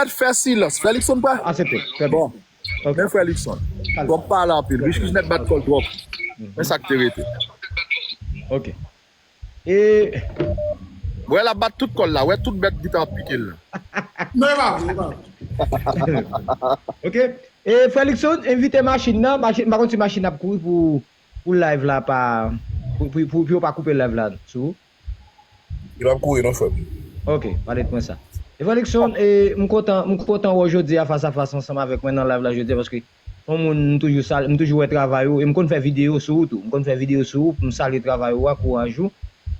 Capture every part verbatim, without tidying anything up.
Richnèt fè silans. Frè Likson pa. Aksepte. Trè byen. Bon, men frè Likson. Twòp pale anpil. Rich Richnèt bat kòl twòp. Men sa k te rete. Ok. E Wè l ap bat tout kòl la. Wè tout bèt gita ap pike l la. Non, e pa vre, e pa vre. Ok. E frè Likson, envite machin nan. Machin, m pa konn si machin ap kouri pou, pou live la pa. Pou, pou, pou, pou yo pa koupe live la sou. Li p ap kouri non, frè m. Ok, pale mwen sa. E frè Likson, e, m kontan, m kontan wè w jodi a fas a fas ansanm avèk mwen nan live la jodi a, paske yon moun m toujou sal, m toujou wè travay ou, e m konn fè videyo sou ou tou. M konn fè videyo sou ou, pou m salye travay ou a, kouraj ou.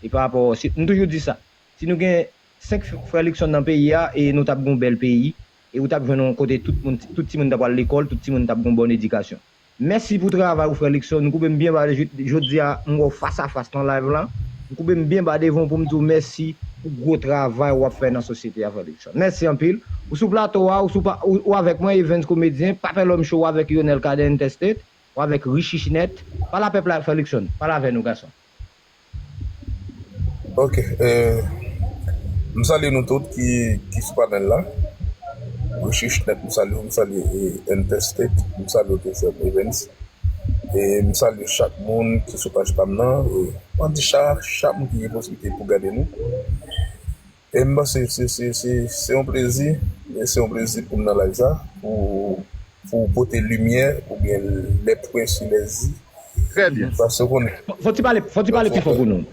E pa rapò, si, m toujou di sa. Si nou gen senk frè Likson nan peyi a, e nou t ap gen yon bèl peyi, e ou t ap jwenn yon kote tout moun, tout timoun t ap al lekòl, tout timoun t ap gen yon bòn edikasyon. Mèsi pou travay ou, frè Likson. M koube m byen ba, jodi a, m wè w fas a fas nan live lan. M koube m byen ba devan w pou m di w mèsi pou gwo travay w ap fè nan sosyete a, frè Likson. Mèsi anpil. Ou sou plato a, ou, sou, ou, ou avèk mwen, Evens Komedyen, Papè Lòm Show avèk Yonel Cadet Intestate, ou avèk Rich Richnèt. Pale a pèp la, frè Likson. Pale avè nou, gason. Ok. Eh, m salye nou tout ki, ki sou panèl la. Rich Richnèt, m salye w, m salye eh, Intestate, m salye w tou, frè m Evens. E m salye chak moun ki sou paj pa m nan. E m di chak, chak moun ki gen posiblite pou gade nou. E m panse se, se, se, se yon plezi, e se yon plezi pou m nan live sa, pou, pou pote limyè oubyen les points sur les i. Trè byen. Paske w konnen. Fò ti pale, fò ti pale pi fò pou nou.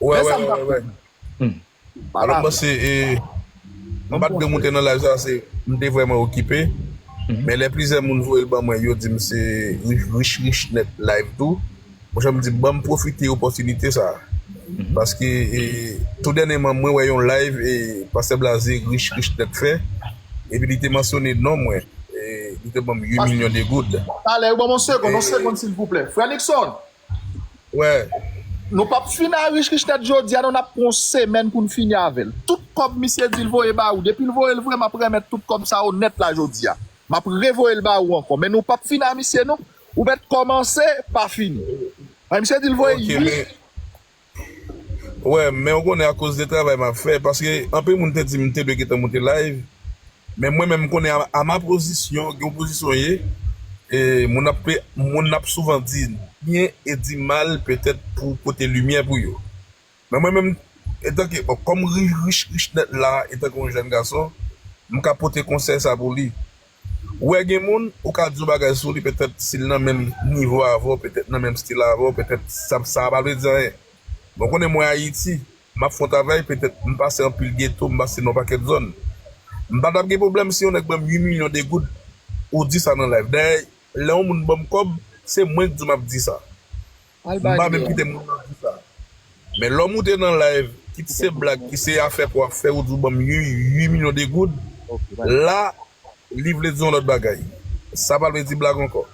Wè, wè, wè, wè. Alò, m panse, e, m pa t gen moute nan live sa, se, m te vrèman okipe. Men lè plizyè moun voye l ban mwen, yo di m se Rich, Rich, Rich Nèt live tou. Monchè, m di, ban m pwofite opòtinite sa. Paske, e, tou dènyèman, mwen wè yon live, e, Pastè Blaze Rich, Rich Nèt fè. Epi li te mansyone non mwen. E, li te ban m uit milyon de goud. Talè, yo ban m yon segonn, yon segonn, silvouplè. Frè Nixon, Wè. Nou p ap fin a Rich Rich Nèt jodi a, non, n ap pran yon semèn pou n fini avè l. Tout kòb misye di l voye ba ou, depi l voye l vre, m ap remèt tout kòb sa yo nèt la jodi a. M ap revoye l ba ou ankò, men nou p ap fin a misye, non. Ou mèt kòmanse, pa fini. Ay, misye di l voye Ok, uit. Men, wè, men ou konnen akoz de travay m ap fè, paske anpil moun te di m te dwe gentan moute live, men mwen menm m konnen a, a ma pozisyon, gen yon pozisyon ye, e, moun ap, moun ap souvan di byen e di mal petèt pou pote limyè pou yo. Men mwen menm, etanke, bon, kòm Rich, Rich, Rich Nèt la, etanke yon jèn gason, m ka pote konsèy sa pou li. Ou wè gen moun, ou ka di yon bagay sou li, petèt si l nan menm nivo avè w, petèt nan menm stil avè w, petèt sa, sa pa vle di anyen. Bon, konnen mwen Ayiti, m ap fè yon travay, petèt m pase anpil geto, m pase nan yon pakèt zòn. M pa t ap gen pwoblèm si yon nèg ban m uit milyon de goud, ou di sa nan live. Dayè, lè yon moun ban m kòb, se mwen k di w m ap di sa. M pa menm kite moun nan di sa. Men lè w moute nan live, kit se blag, kit se afè pou w ap fè, ou di w ban m uit, uit milyon de goud, la, li vle di yon lòt bagay. Sa pa vle di blag ankò.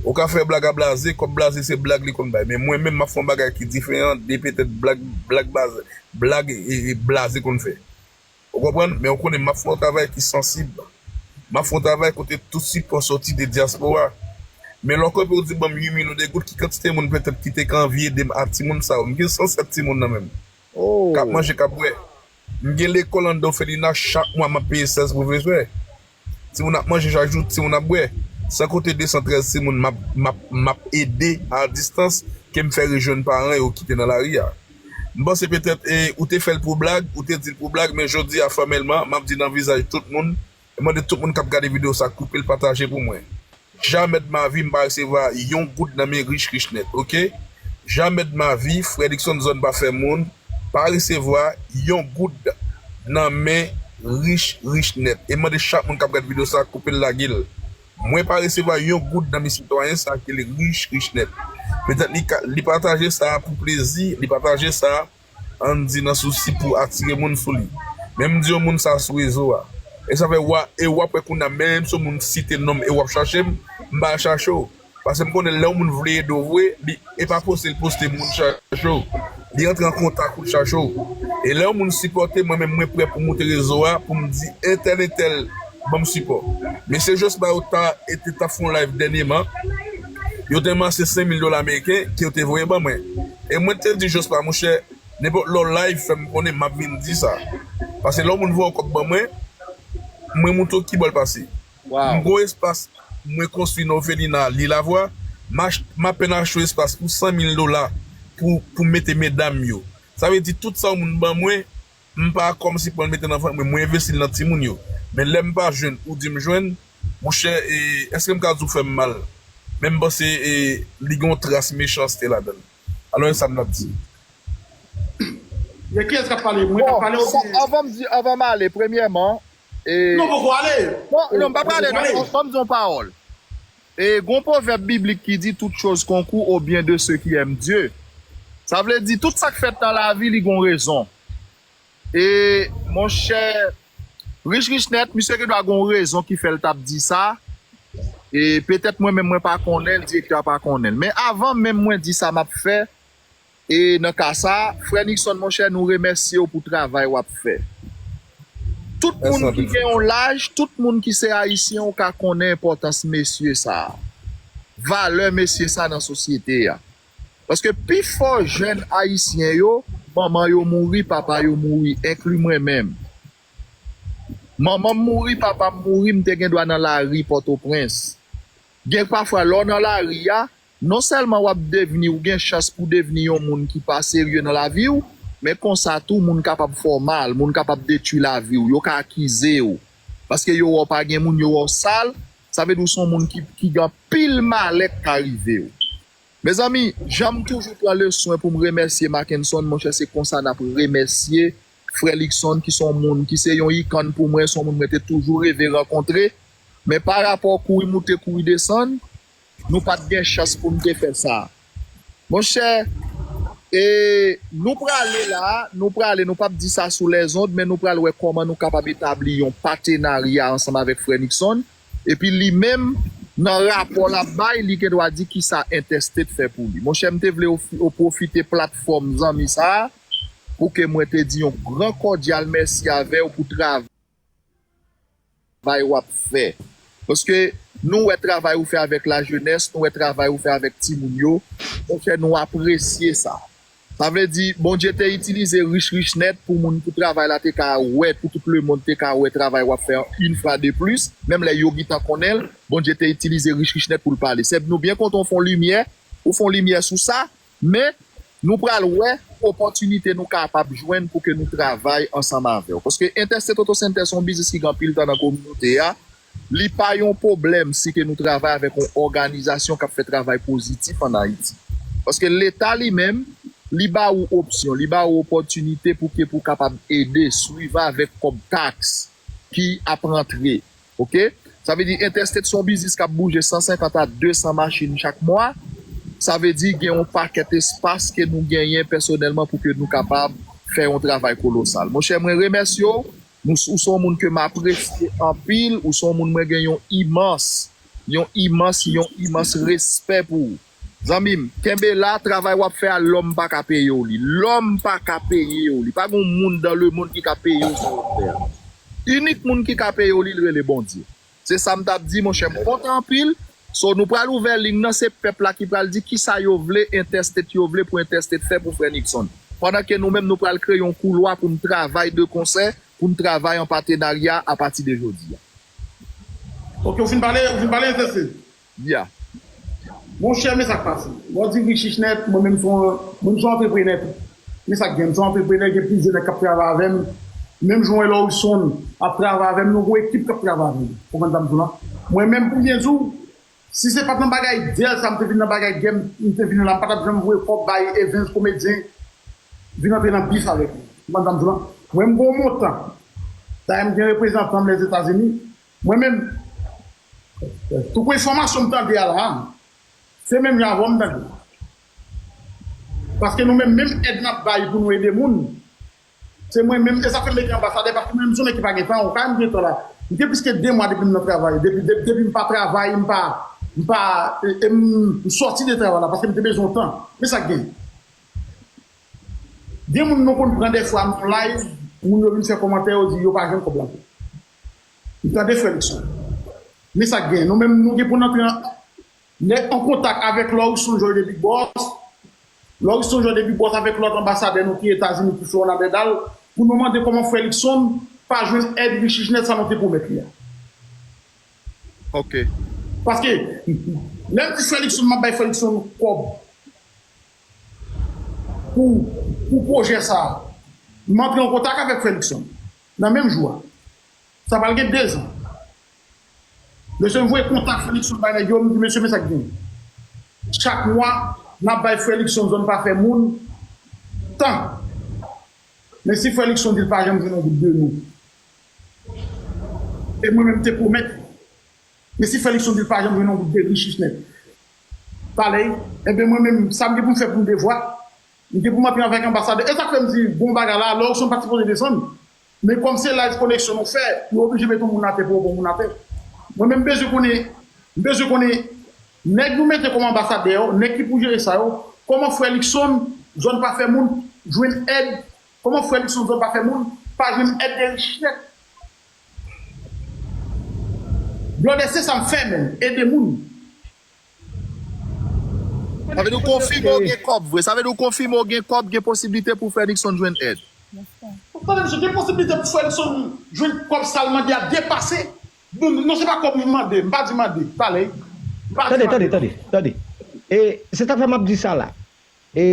Ou ka fè blag a Blaze, kòb Blaze se blag li konn bay. Men mwen menm, m ap fè yon bagay ki diferan de petèt blag, blag Blaze, blag, e, e, Blaze konn fè. Ou konprann? Men ou konnen m ap fè yon travay ki sansib. M ap fè yon travay kote tout sipò soti de dyaspora. Men lè w kanpe ou di ban m uit milyon de goud, ki kantite moun petèt ki te ka anvi ede m a timoun sa yo? M gen san sèt timoun nan men m. K ap manje, k ap bwè. M gen lekòl anndan òfelina, chak mwa m ap peye sèz pwofesè. Timoun ap manje chak jou, timoun ap bwè. San konte de san trèz timoun m ap, m ap, m ap ede a distans ke m fè rejwenn paran yo ki te nan lari a. M panse petèt, e, ou te fè l pou blag, ou te di l pou blag, men jodi a fòmèlman, m ap di nan vizaj tout moun, e mande tout moun k ap gade videyo sa koupe l, pataje pou mwen. Jamè de ma vi m pa resevwa yon goud nan men Rich Rich Nèt, ok? Jamè de ma vi, frè Dickson Zòn pa fè moun, pa resevwa yon goud nan men Rich Rich Nèt. E mande chak moun k ap gade videyo sa koupe l lage l. Mwen pa resevwa yon goud nan men sitwayen sa ki rele Rich Rich Nèt. Petèt li ka, li pataje sa pou plezi, li pataje sa, ann di, nan sousi pou atire moun sou li. Men m di yon moun sa sou rezo a. E sa fè w a, e w ap wè kounye a, menm si yon moun site non m e w ap chache m, m pa al chache w. Paske m konnen lè yon moun vle ede w vre, li, e pa poste l poste moun chache w. Li antre an kontak ou l chache w. E lè yon moun sipòte, mwen menm mwen prè pou moute rezo a, pou m di entèl entèl ban m sipò. Mesye Jospin yo ta, e te t ap fè yon live dènyèman, yo te ranmase senk mil dola ameriken ke yo te voye ban mwen. E mwen te di Jospin, monchè, nenpòt lè w live, fè m konnen m ap vin di sa. Paske lè yon moun voye yon kòb ban mwen, Mwen montre w ki bò l pase. M gen yon espas mwen konstwi nan òfelina Lilavwa. M ach- m apèn achte yon espas pou san mil dola pou pou mete medam yo. Sa vle di tout sa yon moun ban mwen, m pa kòmsi pran l mete nan vant mwen, mwen envesti l nan timoun yo. Men lè m pa jwenn ou di m jwenn, monchè, e, èske m ka di w fè m mal? Men m panse e, li gen yon tras mechanste ladan l. Alò, e sa m t ap di. Men kiyès k ap pale? Mwen k ap pale oubyen? Avan m di, avan m ale, premyèman, e, Non, poko ale. Non, non, m pa prale, non, ban m di yon pawòl. E, gon pwovèb biblik ki di, toute chose concourt au bien de ceux qui aiment Dieu. Sa vle di, tout sa k fèt nan lavi, li gon rezon. E, monchè, Rich Rich Nèt, misye gen dwa gon rezon ki fè l t ap di sa. E, petèt mwen menm, mwen pa konnen l, direktè a pa konnen l. Men avan menm mwen di sa m ap fè, e nan ka sa, frè Nixon, monchè, nou remèsye w pou travay w ap fè. Tout moun ki gen yon laj, tout moun ki se ayisyen, ou ka konnen enpòtans mesye sa a. Valè mesye sa nan sosyete a. Paske pifò jèn ayisyen yo, manman yo mouri, papa yo mouri, enkli mwen menm. Manman m mouri, papa m mouri, m te gen dwa nan lari Pòtoprens. Gen pafwa, lè w nan lari a, non sèlman w ap devni, ou gen chans pou devni yon moun ki pa serye nan lavi w, men konsa tou, moun kapab fè w mal, moun kapab detwi lavi w, yo ka akize w. Paske yo wè w pa gen moun, yo wè w sal, sa vle di w se yon moun ki, ki gen anpil malè k ka rive w. Mezanmi, jan m toujou pran le swen pou m remèsye Mackenson, monchè, se konsa n ap remèsye frè Luckson, ki se yon moun, ki se yon ikonn pou mwen, se yon moun mwen te toujou reve rankontre. Men pa rapò kouri moute, kouri desann, nou pa t gen chans pou n te fè sa. Monchè, e nou prale la, nou prale, nou p ap di sa sou lèzond, men nou pral wè kòman nou kapab etabli yon patenarya ansanm avèk frè Luckson. Epi li menm, nan rapò l ap bay, li gen dwa di kisa Interstate fè pou li. Monchè, m te vle ofi- o- pwofite platfòm zanmi sa a pou ke mwen te di yon gran kòdyal mèsi avè w pou travay w ap fè. Paske nou wè travay ou fè avèk lajenès, nou wè travay ou fè avèk timoun yo. Monchè, nou apresye sa. Sa vle di, Bondye te itilize Rich Rich Nèt pou moun, pou travay la te ka wè, pou tout lemonn te ka wè travay w ap fè an, une fois de plus. Menm lè yo gentan konnen l, Bondye te itilize Rich Rich Nèt pou l pale. Sèb, nou byen kontan w fè yon limyè, ou fè yon limyè sou sa, men nou pral wè opòtinite nou kapab jwenn pou ke nou travay ansanm avè w. Paske Interstate Auto Center se yon biznis ki gen anpil tan nan kominote a. Li pa yon pwoblèm si ke nou travay avèk yon òganizasyon k ap fè travay pozitif ann Ayiti. Paske Leta li menm, li ba ou opsyon, li ba ou opòtinite pou ke pou kapab ede, swiv avèk kòb taks ki ap rantre. Oke? Sa vle di Interstate se yon biznis k ap bouje san senkant a de san machin chak mwa. Sa vle di gen yon pakèt espas ke nou genyen pèsonèlman pou ke nou kapab fè yon travay kolosal. Monchè, mwen remèsye w. Nou, ou se yon moun ke m apresye anpil, ou se yon moun mwen gen yon imans, yon imans, yon imans respè pou ou. Zanmi m, kenbe la, travay w ap fè a, lòm pa ka peye w li. Lòm pa ka peye w li. Pa gen yon moun dans le monde ki ka peye w sa w ap fè a. Inik moun ki ka peye w li, l rele Bondye. Se sa m t ap di, monchè, m kontan anpil. So, nou pral ouvè liy nan, se pèp la ki pral di kisa yo vle, Interstate yo vle pou Interstate fè pou frè Luckson. Pandan ke nou menm, nou pral kreye yon koulwa pou n travay de konsè, pou n travay an patenarya apati de jodi a. Ok, ou fin pale, ou fin pale Interstate? Ya. Monchè, men sa k pase. Lè w di Rich Rich Nèt, mwen menm se yon, mwen se yon antreprenè tou. Men sa k gen, m se yon antreprenè, gen plizyè nèg k ap travay avè m. Menm jan w wè Lawson ap travay avè m, nou gen yon ekip k ap travay avè m. Ou konprann sa m di w la? Mwen menm, pou m byen di w, si se pa t nan bagay djèz sa, m te vin nan bagay gè, m te vin la, m pa t ap janm voye kòb bay Evens komedyen, vin antre nan bif avèk li. Ou konprann sa m di w la? Mwen, m gen yon montan. Dayè, m gen reprezantan m Lèzetazini. Mwen menm, tout enfòmasyon m tande a la, se menm jan avè w m tande. Paske nou menm, menm èd n ap bay pou nou ede moun, se mwen menm, e sa fè m mete anbasadè, paske mwen menm, m se yon nèg ki pa gen tan, ou ka wè m gen tan la. M gen plis ke de mwa depi m nan travay, depi, depi, depi m pa travay, m pa, m pa, e, e m, m sòti de travay la, paske m te bezwen tan. Men sa k gen. Gen moun nou konn pran dèfwa nan live, moun yo vin fè kòmantè, yo di yo pa jwenn kòb la. M tande frè Luckson. Men sa k gen. Nou menm, nou gen pou n antre an, nèt an kontak avèk Lawson George de Big Boss. Lawson George de Big Boss avèk lòt anbasadè nou ki Etazini, ki Florent Nadèdal, pou nou mande kòman frè Luckson pa jwenn èd Richichnet sa nou te pwomèt li a. Ok. Paske, lè m di Frè Luckson, m ap bay Frè Luckson kòb pou, pou pwojè sa a. M antre an kontak avèk Frè Luckson nan menm jou a. Sa pral gen dezan. Mesye m voye kontak Frè Luckson bay nèg yo, m di, mesye, men sa k gen. Chak mwa, n ap bay Frè Luckson zòn pa fè moun tan. Men si Frè Luckson di l pa janm jwenn yon goud de nou, e mwen menm m te pwomèt li. Men si Frè Luckson di l pa janm jwenn yon goud de Richichnet, talè, enben mwen menm, sa m gen pou m fè pou m devwa, m gen pou m antre avèk anbasadè. E sa k fè m di, bon bagay la, Luckson pa t sipoze desann. Men kòm se live koneksyon nou fè, yo oblije mete yon moun atè pou yo pran moun atè. Mwen menm, m bezwen konnen, m bezwen konnen, nèg nou mete kòm anbasadè yo, nèg ki pou jere sa yo, kòman Frè Luckson, zòn pa fè moun, jwenn èd, kòman Frè Luckson, zòn pa fè moun, pa jwenn èd de Richichnet. Blòdè, se sa m fè menm, ede moun. Sa vle di w konfime w gen kòb vre. Sa vle di w konfime w gen kòb, gen posiblite pou Frè Luckson jwenn èd. Tande, mesye, gen posiblite pou Frè Luckson jwenn kòb sa l mande a depase. Non, non, se pa kòb m mande, m pa di mande, talè. M pa di Tande, mande. Tande, tande, tande. E se sa k fè m ap di sa la. E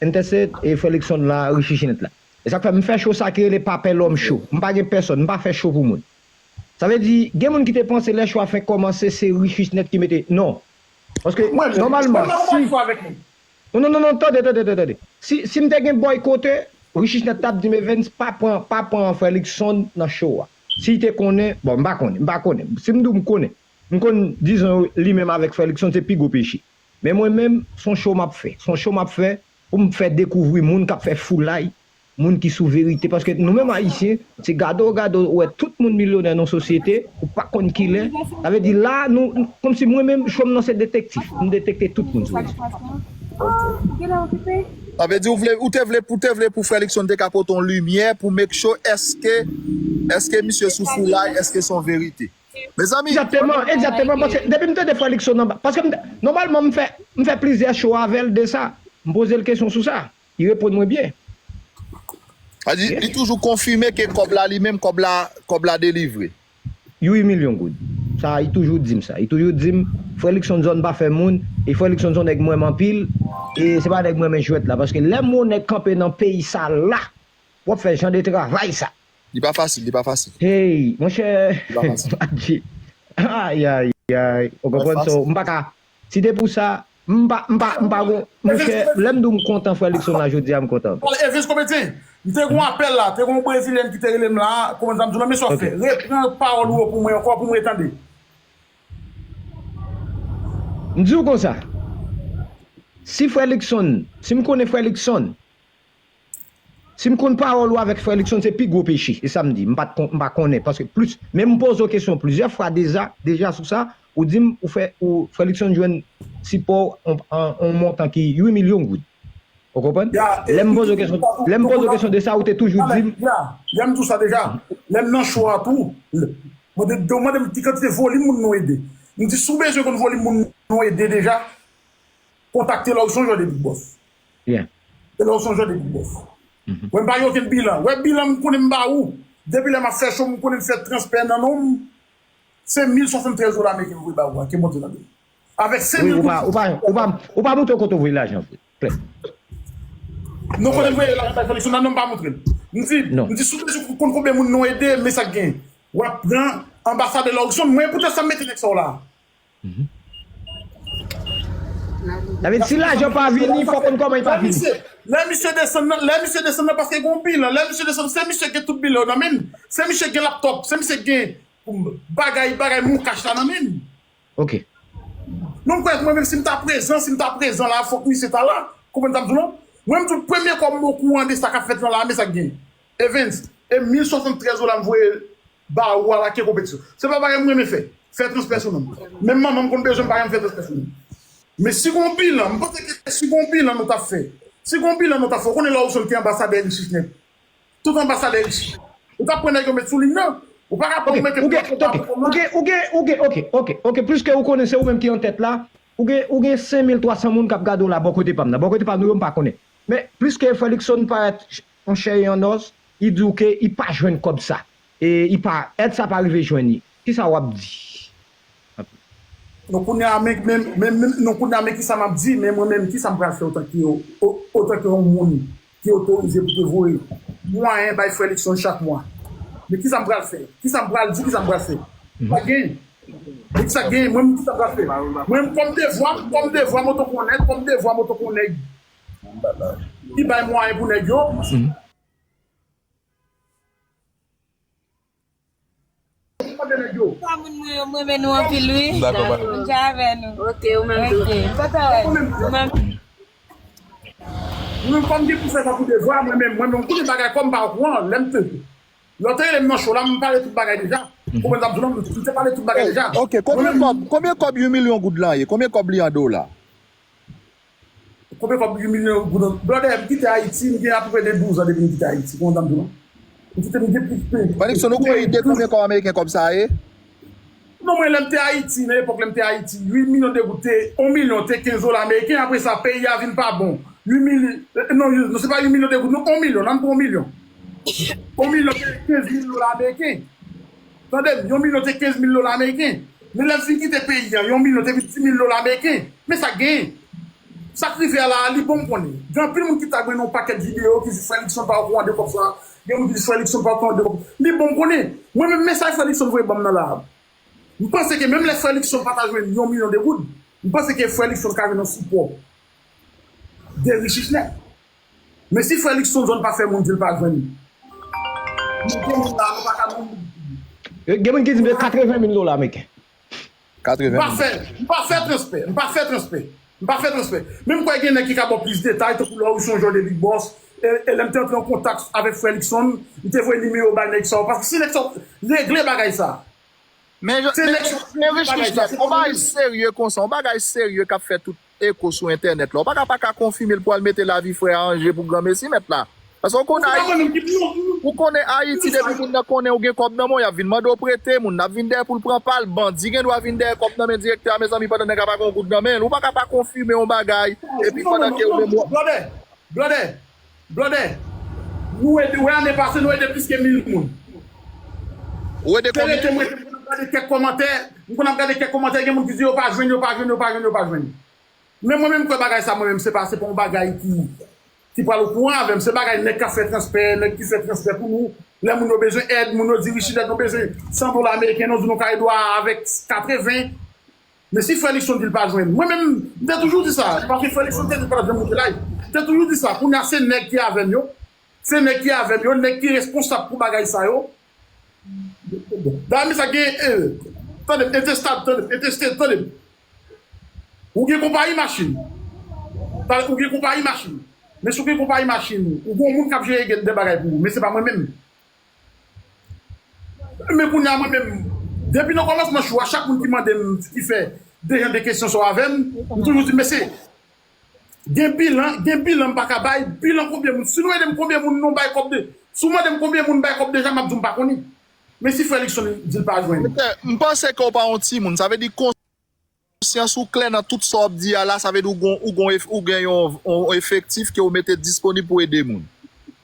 N T C, e Frè Luckson la, Richichnet la. E sa k fè m fè show sa ki rele Papè Lòm Show. M pa gen pèsòn, m pa fè show pou moun. Sa vle di, gen moun ki te panse lè show a fenk kòmanse, se Richichnet ki mete. Non. Paske, nòmalman, si. Non, non, non, non, tande, tande, tande, tande. Si, si m te gen bòykotè, Richichnet t ap di m, Evens, pa pran, pa pran Frè Luckson nan show a. Si l te konnen, bon, m pa konnen, m pa konnen. Si m di w m konnen, m konn, dizon, li menm avèk Frè Luckson, se pi gwo peche. Men mwen menm, se yon show m ap fè. Se yon show m ap fè pou m fè dekouvri moun k ap fè foulay, moun ki sou verite. Paske nou menm Ayisyen, se gade w gade w wè tout moun milyonè nan sosyete, ou pa konn kilè. Sa vle di la, nou, kòmsi mwen menm, show m nan se detektif. M detekte tout moun sou rezo. Sa vle di ou vle, ou te vle, ou te vle pou Frè Luckson te ka pote yon limyè pou make sure èske, èske misye sou foulay, èske se yon verite. Mezanmi. Egzakteman, egzakteman. Paske depi m tande Frè Luckson anba, paske m, nòmalman m fè, m fè plizyè show avè l de sa. M poze l kesyon sou sa. Li reponn mwen byen. Sa di, li toujou konfime ke kòb la li menm, kòb la, kòb la delivre. Uit milyon goud. Sa, li toujou di m sa. Li toujou di m, Frè Luckson zòn pa fè moun, e Frè Luckson se yon nèg m renmen anpil, e se pa nèg m renmen jwèt la. Paske lè m wè yon nèg kanpe nan peyi sa la, w ap fè jan de travay sa. Li pa fasil, li pa fasil. Hey, monchè, Adje. Ay, ay, ay. Ou konprann sa? M pa ka. Si te pou sa, m pa, m pa, m pa gon. Monchè, lè m di w m kontan, Frè Luckson la, jodi a, m kontan. Evens Komedyen, m te gon apèl la, te gon Brezilyèn ki te rele m la, kòman sa m di w la, men sa w fè. Repran pawòl ou yo pou mwen ankò, pou mwen tande. M di w konsa, si Frè Luckson, si m konnen Frè Luckson, si m konn pawòl ou avèk Frè Luckson, se pi gwo peche. E sa m di, m pa t kon, m pa konnen, paske plis, men m poze w kesyon plizyè fwa deja, deja sou sa, ou di m, ou fè, ou, Frè Luckson jwenn sipò w an, an, an montan ki uit milyon goud. Ou konprann? Lè m poze w kesyon, lè m poze w kesyon de sa, ou te toujou di m. Ya, ya, m di w sa deja. Lè m nan show a tou, mande, mande m ki kantite volim moun nou ede. M di, si w bezwen konn volim moun nou ede deja, kontakte Lawson Jòde Big Boss. Byen. E Lawson Jòde Big Boss. Mwen m pa gen okenn bilan. Wè bilan m konnen m ba ou. Depi lè m ap fè show, m konnen m fè transfè nan non m. Se mil swasanntrèz dola ameriken m voye ba ou a, ke Bondye tande. Avèk senk mil goud. Ou pa, ou pa, ou pa, ou pa montre kote w voye lajan vre. Klè. Non, kote m voye lajan bay Frè Luckson nan, non, m pa montre l. M di, m di, si w bezwen konn konbyen moun nou ede, men sa k gen. W ap pran anbasadè Lawson, mwen poutèt sa m mete nèg sa w la. Sa vle di, si lajan pa vini, fò w konn kòman li pa vini. Lè misye desann nan, lè misye desann nan, paske gen yon bilan. Lè misye desann, se misye gen tout bilan yo nan men l. Se misye gen laptòp, se misye gen bagay, bagay moukach la nan men l. Ok. Non, m kwè mwen menm si m ta prezan, si m ta prezan la, fòk misye ta la. Konprann sa m di w lan? Mwen m di w premye kòb m okouran de sa k ap fèt lan la, men sa k gen. Evens, e mil swasanntrèz dola m voye ba ou a la ke konpetisyon. Se pa bagay m renmen fè. Fè transfè sou non m. Menm manman m konn bezwen m pa janm fè transfè sou non m. Men si gon bilan, m panse ke si gon bilan nou t ap fè. Si gon bilan nou t ap fè, ou konnen Lawson ki anbasadè Richichnet. Tout anbasadè Richichnet. Ou t ap pran nèg yo met sou liy nan. Ou pa ka pran ou mete pou ou gen, ou gen, ou gen, ok, ok, ok, ok, pliske ou konnen se ou menm ki an tèt la, ou gen, ou gen senk mil twa san moun k ap gade w la bò kote pa m nan. Bò kote pa nou yo, m pa konnen. Men, pliske Frè Luckson parèt yon chè e an nòs, li di w ke li pa jwenn kòb sa. E li pa, èd sa pa rive jwenn li. Kisa w ap di? Non, kounye a, men, men, men, men, non, kounye a, men kisa m ap di, men mwen menm, kisa m pral fè otan ke, o- otan ke yon moun ki otorize pou te voye mwayen bay frè Luckson chak mwa? Men kisa m pral fè? Kisa m pral di, kisa m pral fè? Pa gen. Men kisa gen, mwen menm kisa m pral fè? Mwen menm kòm devwa m, kòm devwa m otan ke yon nèg, kòm devwa m otan ke yon nèg ki bay mwayen pou nèg yo. Sa moun mwen yo, mwen renmen nou anpil wi. Dakò, bye. Mwen dja avè nou. Ok, ou menm tou. Ok, kontan wè nou. Ou menm tou. Mwen menm kòm gen pou fè sa pou devwa, mwen menm, mwen menm, kote bagay kòm pa okouran, lè m te. Lè w te rele m nan show la, m pale tout bagay deja. Konprann sa m di w lan, m te pale tout bagay deja. Ok, konbyen kòb, konbyen kòb uit milyon goud lan ye? Konbyen kòb li an dola? Konbyen kòb uit milyon goud? Brother, m kite Ayiti, m gen apeprè de douz an depi m kite Ayiti. Konprann sa m di w lan? M kite m gen plis ke. Frè Luckson, ou gen ide konbyen kòb ameriken kòb sa ye? Non, mwen, lè m te Ayiti, nan epòk lè m te Ayiti, uit milyon de goud te, yon milyon te kenz dola ameriken, apre sa, peyi a vin pa bon. Uit milyon, non, non, se pa uit milyon de goud, non, yon milyon, ann pran yon milyon. Yon milyon te kenz mil dola ameriken. Tande m, yon milyon te kenz mil dola ameriken. Men lè m fin kite peyi a, yon milyon te vin dis mil dola ameriken. Men sa k genyen. Sa k rive a la a, li bon m konnen. Gen anpil moun ki tag mwen nan yon pakèt videyo ki di frè Luckson pa okouran de kòb sa. Gen moun ki di frè Luckson pa okouran de kòb. Li bon m konnen. Mwen menm, mesaj frè Luckson voye ban m nan la a. M panse ke menm lè frè Luckson pa ta jwenn yon milyon de goud, m panse ke frè Luckson ka jwenn yon sipò de Richichnèt. Men si frè Luckson John pa fè moun di l pa jwenn li. Nou gen moun la, nou pa ka nou. Gen moun ki di m se katreven mil dola ameriken. Katreven mil. M pa fè, m pa fè transfè, m pa fè transfè. M pa fè transfè. Men m kwè gen nèg ki ka ba w plis detay, tankou lè w se yon jwè de Big Boss. E, e lè m te antre an kontak avèk frè Luckson, m te voye nimewo bay nèg sa yo. Paske si nèg sa yo regle bagay sa. Men, men, men Richichnèt, yon bagay serye konsa, yon bagay serye k ap fè tout eko sou entènèt la. Ou pa ka pa ka konfime l pou al mete lavi frè a an je pou granmesi mèt la. Paske ou konnen Ayiti, ou konnen Ayiti depi moun nan konnen ou gen kòb nan men w, y ap vin mande w prete, moun nan ap vin dèyè pou l pran pa l, bandi gen dwa vin dèyè kòb nan men direktè a, mezanmi, pandan nèg la pa gen yon goud nan men l. Ou pa ka pa konfime yon bagay, epi pandan ke ou menm w ap. Blòdè, blòdè, nou ede, wè ane pase, nou ede plis ke mil moun. Ou ede konbyen? Mwen konn ap gade kèk kòmantè, mwen konn ap gade kèk kòmantè, gen moun ki di yo pa jwenn, yo pa jwenn, yo pa jwenn, yo pa jwenn. Men mwen menm kwè bagay sa mwen menm se pa se pa yon bagay ki ki pral okouran avè m, se bagay nèg k ap fè transfè, nèg ki fè transfè pou nou. Lè moun yo bezwen èd, moun yo di Richichnèt nou bezwen san dola ameriken, nou di nou ka ede w avèk katreven. Men si frè Luckson di l pa jwenn, mwen menm, m te toujou di sa, paske frè Luckson te di l pa jwenn moute live. M te toujou di sa, kounye a se nèg ki avè m yo, se nèg ki avè m yo, nèg ki responsab pou bagay sa yo. Dayè, men sa gen, eh, tande m, Interstate, tande m, Interstate, tande m. Ou gen konpayi machin. Tande, ou gen konpayi machin. Men si w gen konpayi machin, ou gen yon moun k ap jere gen de bagay pou ou, men se pa mwen menm. Men kounye a mwen menm, depi nan kòmansman show a, chak moun ki mande m, ki fè de jan de kesyon sa yo avè m, m toujou di, mesye, gen bilan, gen bilan m pa ka bay, bilan konbyen moun, si nou ede m konbyen moun nou bay kòb de, si w mande m konbyen moun bay kòb deja, m ap di w m pa konnen. Men si frè Luckson di l pa jwenn. M panse ke w pa yon timoun, sa vle di konsyans ou klè nan tout sa w ap di a la, sa vle di ou gon, ou gon, ou gen yon, yon efektif ke w mete disponib pou ede moun.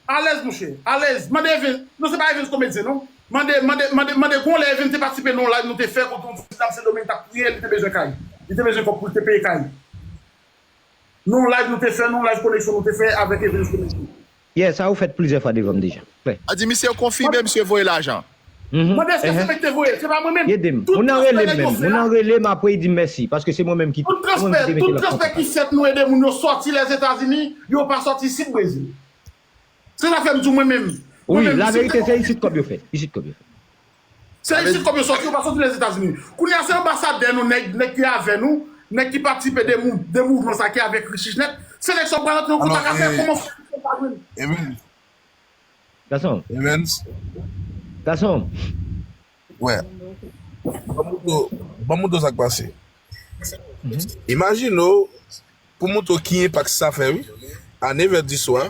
Alèz, monchè. Alèz. Mande Evens. Non, se pa Evens komedyen, non. Mande, mande, mande, mande gon lè Evens te patisipe nan yon live nou te fè kote yon ti dam Sendomeng t ap kriye, li te bezwen kay. Li te bezwen kòb pou l te peye kay. Nan yon live nou te fè, nan yon live koneksyon nou te fè avèk Evens komedyen. Yeah, sa ou fèt plizyè fwa devan m deja. Klè. A di misye konfime, misye voye lajan. Mande èske se mwen ki te voye, se pa mwen menm. Ede m. Moun nan rele m menm. Moun nan rele m apre li di m mèsi, paske se mwen menm ki, tout transfè, tout transfè ki fèt nou ede moun yo sòti Lèzetazini, yo pa sòti isit Brezil. Se sa fè m di w mwen menm. Wi, laverite se isit kòb yo fèt. Isit kòb yo fèt. Se isit kòb yo sòti, yo pa sòti Lèzetazini. Kounye a se anbasadè nou, nèg, nèg ki avè nou, nèg ki patisipe de mou, de mouvman sa ki avèk Richichnèt. Se nèg sa w pral antre nan kontak avè, kòman fè pou pa jwenn? Gason. Evens. Gason. Wè. Ban m montre w, ban m montre w sa k pase. Imajine w, pou montre w ki enpak sa fè, wi. A nevè di swa.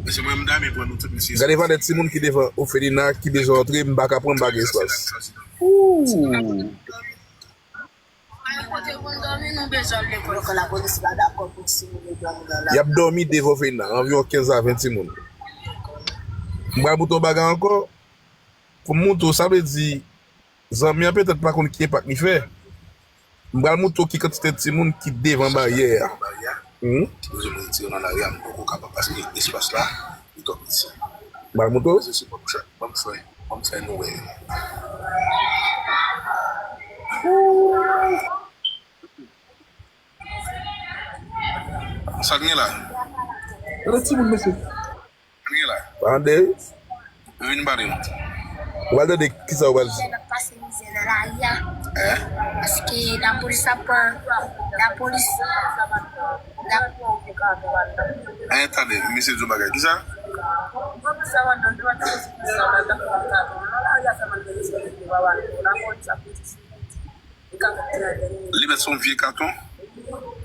Gade valè timoun ki devan òfelina ki bezwen antre, m pa ka pran, m pa gen espas. Ooh. Y ap dòmi devan òfelina, anviwon kenz a ven timoun. M pral montre w bagay ankò. Pou m montre w, sa vle di, zanmi an petèt pa konn ki enpak li fè. M pral montre w ki kantite timoun ki devan baryè a. Hmm? Ki bezwen retire nan lari a, m poko kapab paske espas la, li twò piti. M pral montre w. Se, se, ban m fè, ban m fè, ban m fè nou wè. Sa n gen la? Gade timoun, mesye. Sa n gen la? Tande. Vin pale nou. Ou pral tande kisa ou pral di. N ap pase mizè nan lari a. Eh? Paske lapolis ap pran, lapolis, lap- Eh, tande, misye di yon bagay. Kisa? Li mèt se yon vye katon.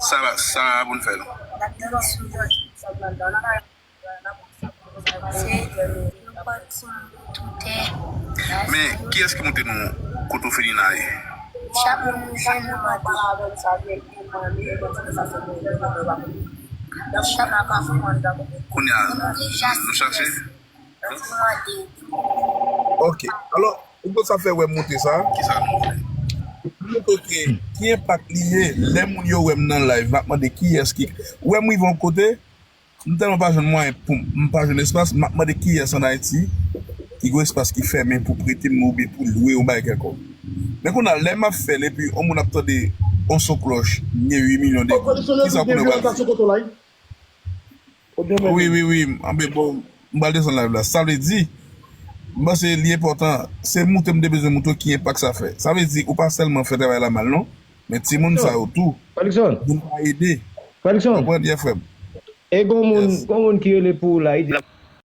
Sa, sa pou n fè non. Se yon pati moun tou tè. Men, kiyès ki montre nou kote w fini naye? Chak moun nou jwenn nou mande. Chak moun deja nou chache. Ok. Alò, ou konn sa fè wè montre sa? Kisa nou montre? Montre ke ki enpak li ye, lè moun yo wè m nan live, m ap mande kiyès ki, wè m rive yon kote, m tèlman pa jwenn mwayen pou m, m pa jwenn espas, m ap mande kiyès ann Ayiti ki gen espas ki fèmen pou prete m oubyen pou lwe yon bagay kèlkonk. Men kounye a, lè m ap fè l epi yon moun ap tande yon son klòch, m gen uit milyon de goud, kisa kounye a w pral fè? Wi, wi, wi. Anben, bon, m pral desann live la. Sa vle di, m panse li enpòtan. Se montre m te bezwen montre w ki enpak sa fè. Sa vle di, ou pa sèlman fè travay la mal, non. Men timoun sa yo tou. Falikson. Moun pa ede. Falikson. Konprann, yeah, frè m. E gon moun, gon moun ki rele pou ou la, li di l ap